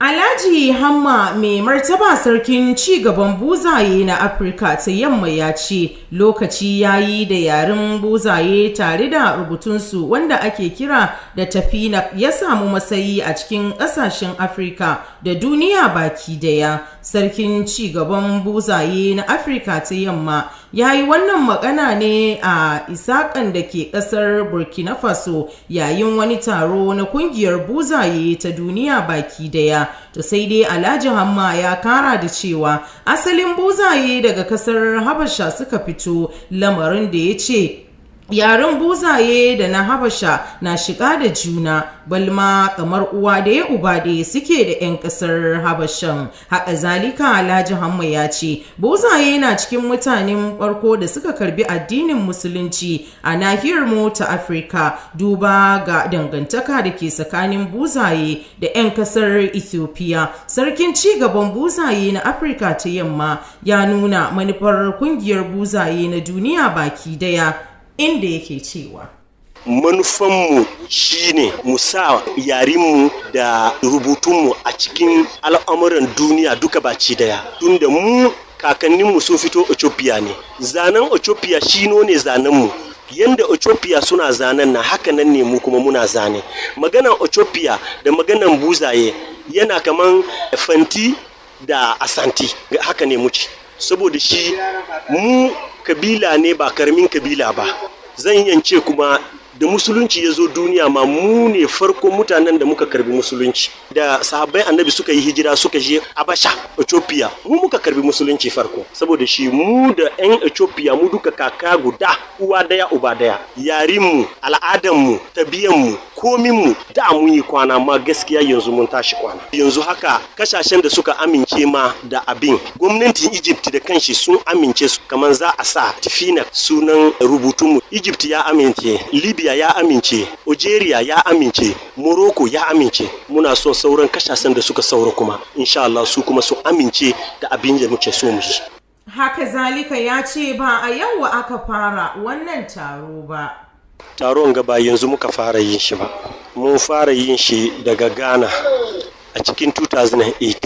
Alhaji Hamma, mai martaba sarkin ci gaban buzaye na Afirka ta Yamma, ya ce lokaci ya yi da yaren buzaye tare da rubutunsu wanda ake kira da tafina ya samu matsayi a cikin ƙasashen Afirka da duniya baki daya. Sarkin ci gaban buzaye na Afirka ta Yamma ya yi wannan magana ne a Isakan da ke ƙasar Burkina Faso yayin wani taro na kungiyar buzaye ta duniya baki daya. To sai dai Alhaji Hamma ya kara da cewa asalin buzaye daga kasar Habasha suka fito, lamarin da ya ce yaren buzaye da na Habasha na shiga da juna, balma kamar uwa da ya uba da suke da 'yan kasar Habashan. Haka zalika, Alhaji Hamma ya ce buzaye na cikin mutanen farko da suka karbi addinin Musulunci a nahiyar mu ta Afirka, duba ga dangantaka da ke tsakanin buzaye da 'yan kasar Ethiopia. Sarkin ci gaban buzaye na Afirka ta Yamma ya nuna manufar kungiyar buzaye na duniya baki daya, inda yake cewa: Manufanmu shine mu sa yarinmu da rubutunmu a cikin al'amuran duniya duka baci daya, tunda mu kakanninmu sun fito Ethiopia ne. Zanen Ethiopia shino ne zanenmu. Yanda Ethiopia suna zanen na, haka nan ne mu kuma muna zane. Maganan Ethiopia da maganan buzaye yana kaman Fanti da Asanti, haka ne muke. Saboda shi mu kabila ne, ba karamin kabila ba zan yance. Kuma da Musulunci ya zo duniya ma, mu ne farko mutanen da muka karbi Musulunci. Da sahabbai Annabi suka yi hijira suka je Abasha, Ethiopia, mu muka karbi Musulunci farko. Saboda shi mu da 'yan Ethiopia, mu duka kaka guda, uwa daya uba daya. Yarinmu, al'adanmu, tabiyanmu, kominmu, da mun yi kwana ma, gaskiya yanzu mun tashi kwana. Yanzu haka kasashen da suka amince ma da abin, gwamnatin Egypt da kanshi sun amince su kamar za a sa tifina sunan rubutunmu. Egypt ya amince, Libya ya amince, Algeria ya amince, Morocco ya amince. Muna son sauran kasashen da suka saura kuma, insha Allah, su kuma su amince da abin da muke so mu yi. Haka zalika, ya ce ba a yau aka fara wannan taro ba. Taron gaba yanzu muka fara yin shi ba. Mun fara yin shi daga Ghana a cikin 2008.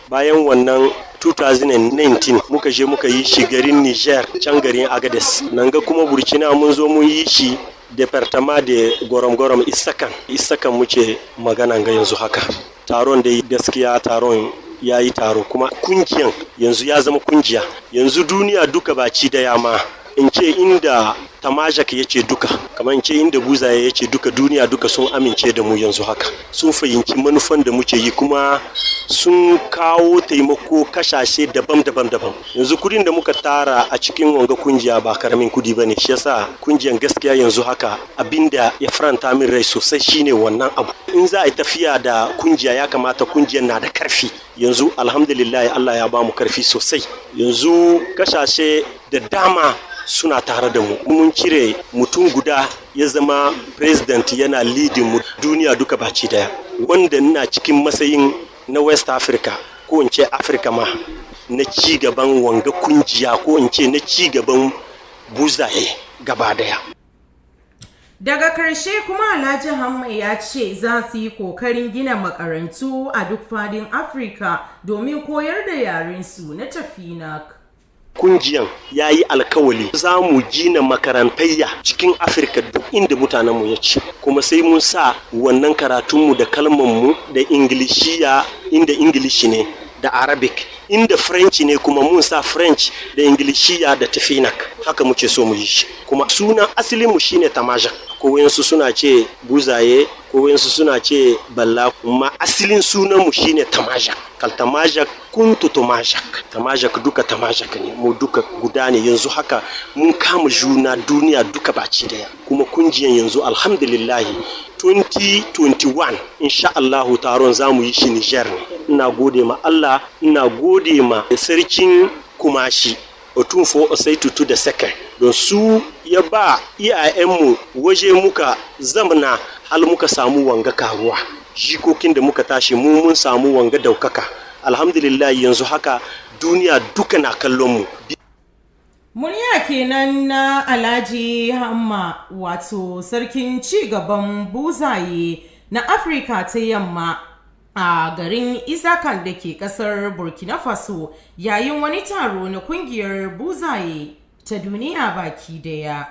Bayan wannan, 2019 muka je muka yi shi garin Niger, can garin Agades. Nan ga kuma Burkina mun zo mun yi shi, département de Gorom-Gorom, Isakan. Isakan muke magana ga yanzu haka. Taron da gaskiya taron ya yi taro, kuma kungiyan yanzu ya zama kungiya. Yanzu duniya duka baci daya ma, in ce inda Tamajak ya ce duka, kamar in ce inda buzaye ya ce duka, duniya duka sun amince da mu yanzu haka. Sun fahimci manufan da muke yi, kuma sun kawo taimako kasashe daban-daban daban. Yanzu kudin da muka tara a cikin wanga kungiya ba karamin kudi bane. Shi yasa kungiyan gaskiya yanzu haka, abinda ya faranta min rai sosai shine wannan abu. In za a yi tafiya da kungiya, ya kamata kungiyar na da karfi. Yanzu alhamdulillah, Allah ya bamu karfi sosai. Yanzu kasashe da dama suna tare da mu. Mun cire mutum guda ya zama president, yana leading mu duniya duka baci daya, wanda ina cikin matsayin na West Africa, ko in ce Africa ma, na ci gaban wanga kungiya, ko in ce na ci gaban buzaye gaba daya. Daga karshe kuma, Alhaji Hamma ya ce za su yi kokarin gina makarantu a duk fadin Afirka domin koyar da yarensu na Tafinak. Kungiyan ya yi alkawali za mu gina makarantayya cikin Afirka, duk inda mutanenmu ya ci, kuma sai mun sa wannan karatunmu da kalmanmu da Ingilishiya inda Ingilishi ne, da Arabic inda French ne, kuma mun sa French da Ingilishiya da Tafinak. Haka muke so mu yi shi. Kuma sunan asalinmu shine Tamaja. Ko wayansu suna ce buzaye, ko wayansu suna ce balla, kuma asalin sunanmu shine Tamajak. Kal Tamajak kuntu Tamajak, Tamajak duka Tamajak ne. Mu duka guda ne. Yanzu haka mun kama juna duniya duka baci daya. Kuma kungiyan yanzu alhamdulillahi, 2021 insha Allahu taron za mu yi shi Niger ne. Ina gode ma Allah, ina gode ma sarkin Kumashi, Otumfo Osei Tutu the Second, don su ya ba iyayenmu waje muka zamna hal muka samu wanga karuwa. Jikokin da muka tashi mu mun samu wanga daukaka. Alhamdulillah, yanzu haka duniya duka na kallon mu. Murya kenan na Alhaji Hamma, wato sarkin ci gaban buzaye na Afirka ta Yamma. A garin Izakan da ke kasar Burkina Faso, yayin wani taro na kungiyar buzaye ta duniya baki daya.